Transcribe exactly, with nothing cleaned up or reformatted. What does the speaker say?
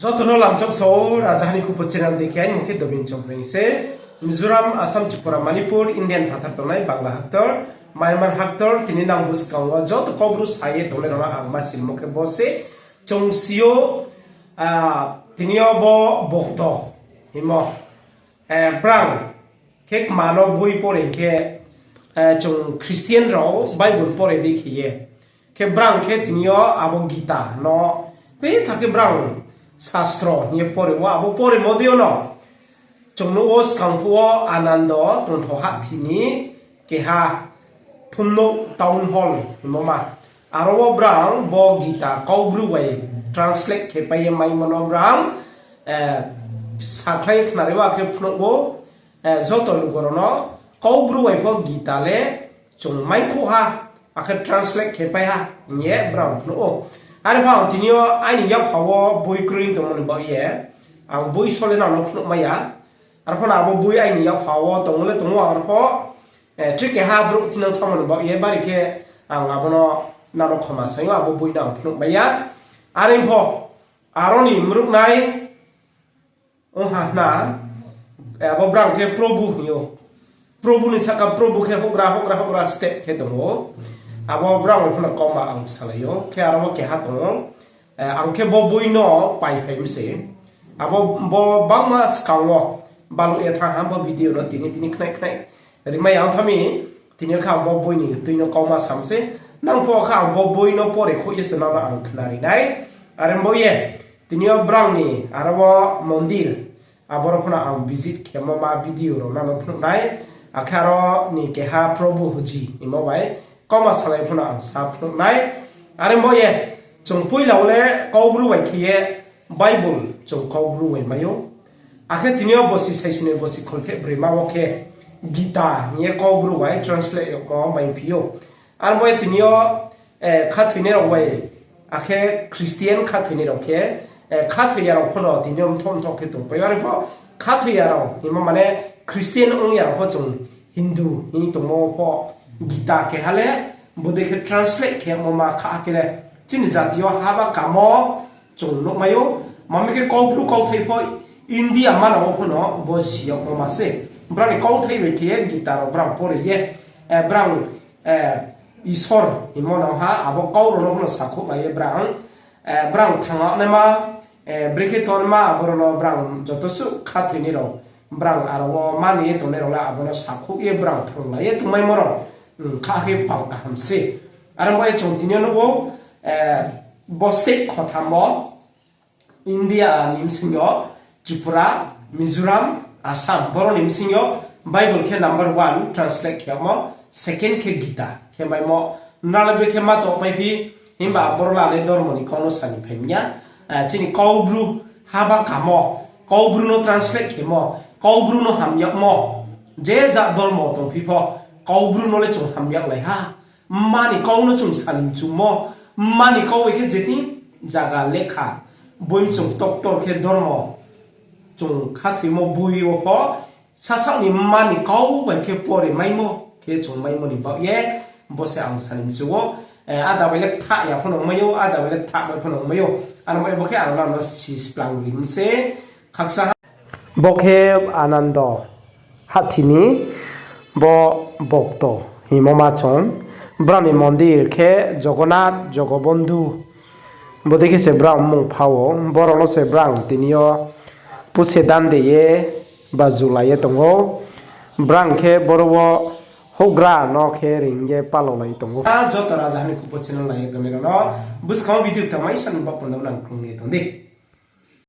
Joto no lamchok sao, Raja Hani Khupo channel dei khe aini mung khe Dobin Chongpreng se. Mizoram, Assam, Tripura, Manipur, Indian phathar tongnai Bangla haktor, Myanmar haktor, tini nang buskang wo joto Kaubru sa ye tongnai rao no ang ma sirimo khe bo se. Chung si ou, ah, tini yo bo bokto himo, eh, brang khe kma no boi pore khe, eh, chung Christian rao Bible pore di khe ye. Khe brang khe tini yo abo Gita no, betha khe brang sastro hing ye pore wo, abo poremo dei yo no. Chung nuh wo skang phuh wo Anando tongtho hahthi ni keha Phumnouh town hall hingmo ma. Aro wo brang bo Gita Kaubru bai translate khe pai ye maimo no brang, eh, sakhlai khnari wa khe phnuh ou, eh, joto lugo rao no Kaubru bai pho Gita le chung maikhouh ha, akhe translate khe pai ha hing ye brang phnuh ou. Are pho ang tini yo aini yakpha wo boi kroi tongmo ni baoh ye, ang boi sole nang no phnuh mai ya. Arpho no abo boi aini yakpha wo tongmo le tong ou, arpho, eh, thik keha brouh thinang thanngmo ni baoh ye bari khe ang abo no nang no khoma sai ou, abo boi no ang phnuh mai ya. Are pho, aro ni mruhnai ong ha hna, eh, abo brang khe Probhu hing ou. Probhu ni saka Probhu khe houhgra, houhgra, houhgra step khe tong ou. Abo brang bai pho no kauma ang salai ou. Khe aro wo keha tong ou. Eh, ang khe bo boi no paiphai mi se. Abo bo bangma skang wo baluh ye thanng ha bo video no tini tini khnai khnai rimai ang tha mi, tini yo khe ang bo boi ni tui no kauma sam se. Nang pho khe ang bo boi no pore khouh ye se nang no ang khnari nai. Are bo ye, tini yo brang ni aro wo mondir, aboro pho no ang visit khemo ma video rao nang no phnuh nai. Akhe aro ni keha Probhu Huji hingmo bai kauma salai pho no ang sa phnuh nai. Are bo ye, chung poila wo le Kaubru bai khe ye Bible chung Kaubru bai mai ou. Akhe tini yo bosi saisini bosi kholpheh broi ma wo khe Gita hing ye Kaubru bai translate yagmo mai phi ou. Are bo ye tini yo, eh, khathoinai rao bai, akhe Christian khathoinai rao khe, eh, khathoi ya rao pho no tini yo mthoh mthoh khe tongpai ou. Are pho khathoi ya rao hingmo mane Christian ong ya rao pho chung Hindu hing tongmo pho Gita keha le bodei khe translate khe mo ma kha khe le chini jati yo haba kamo chung nuhmai ou. Mami khe Kaubru kauthai pho India manang wo pho no bo si yagmo ma se. Brang ni kauthai bai khe ye Gita rao brang pore ye, eh, brang, eh, Isor hingmo no ha, abo kau rao no pho no sakhouh bai ye brang, eh, brang thanng naima, eh, brekhe tongnaima, abo rao no brang joto suh khathoinai rao, brang aro wo mani ye tongnai rao le abo no sakhouh ye brang thannglai ye tongmaimo rao, hmm, kha khe pal kaham se. Are bo ye chung tini yo nuh ou, eh, bo state khotham wo, India ni bsing yo Tripura, Mizoram, Assam, boro ni bsing yo Bible khe number one translate khe yagmo, second khe Gita khe maimo, nrao le brekhe ma tongpai phi, himba boro le dormo ni kau no sani phai mi ya. Eh, chini Kaubru haba kamo, Kaubru no translate khemo, Kaubru no hamyagmo, je ja dormo tongphi pho, Kaubru no le chung hamyaglai ha. Mma ni kau no chung sani mchumo, mma ni kau bai khe je thing zaga lekha, boi mchung ktor ktor khe dormo, chung khathoimo boi wo pho, sasaoh ni mma ni kau bai khe pore maimo khe chung maimo ni baoh ye, bo se ang sani mchu ou, eh, ada bai le kthah ya pho no ongmai ou, ada bai le kthah mai pho no ongmai ou, ano mai bo khe ang nang no si splang ri mi se, khaksa ha. Bo khe Anando hahthi ni bo bokto hingmo ma chung. Brao ni mondir khe Jogonath, Jogobondhu. Bodei khe se brao mmung pha ou. Boro no se brao tini yo puse dan de ye ba julai ye tong ou. Brao khe boro wo houhgra no khe ring ye palolai tong ou. A joto Raja Hani Khupo channel nai ye tongnai rao no buskang wo video kta mai sani baoh panda nang krung ye tong di.